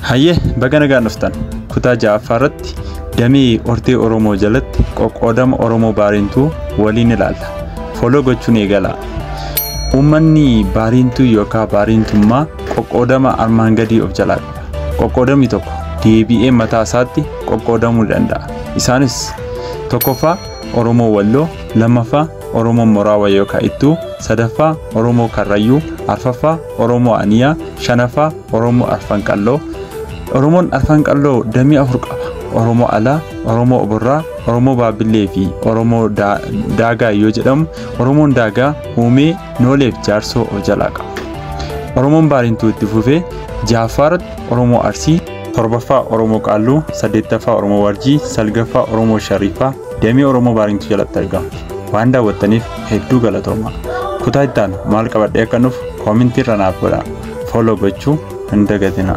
Hayyee, baga nagaan dhuftan. Kutaa ja'affaa irratti damee hortee Oromoo jalatti qoqqoodama Oromoo Baareentuu waliin ilaalla. Follow gochuun eegalaa. Uummanni Baareentuu yookaan Baareentummaa qoqqoodama armaan gadii of jalaa qaba. Qoqqoodamni tokko deebi'ee mataa isaatti qoqqoodamuu danda'a. Isaanis tokkoffaa Oromoo Walloo, lammaffaa Oromoo Moraawaa yookaan Ittuu, sadaffaa Oromoo Karrayyuu, arfaffaa Oromoo Aniyaa, shanaffaa Oromoo Arfan Qalloo. Oromoon Arfan Qalloo damee 4 qaba. Oromoo Alaa, Oromoo Oborraa, Oromoo Baabbillee fi Oromoo Daagaa yoo jedhamu, Oromoon Daagaa Uumee, Noolee fi Jaarsoo of jalaa qaba. Oromoon Baareentuu itti fufee ja'affaa Oromoo Arsii, torbaffaa Oromoo Qaalluu, saddeettaffaa Oromoo Warjii, salgaffaa Oromoo Shariifaa damee Oromoo Baareentuu jalatti argama. Waan daawwattaniif hedduu galatoomaa. Kutaa itti aanu maal qabadhee akka dhufu koomentii irra naaf godhaa. Follow gochuu hin dagatinaa.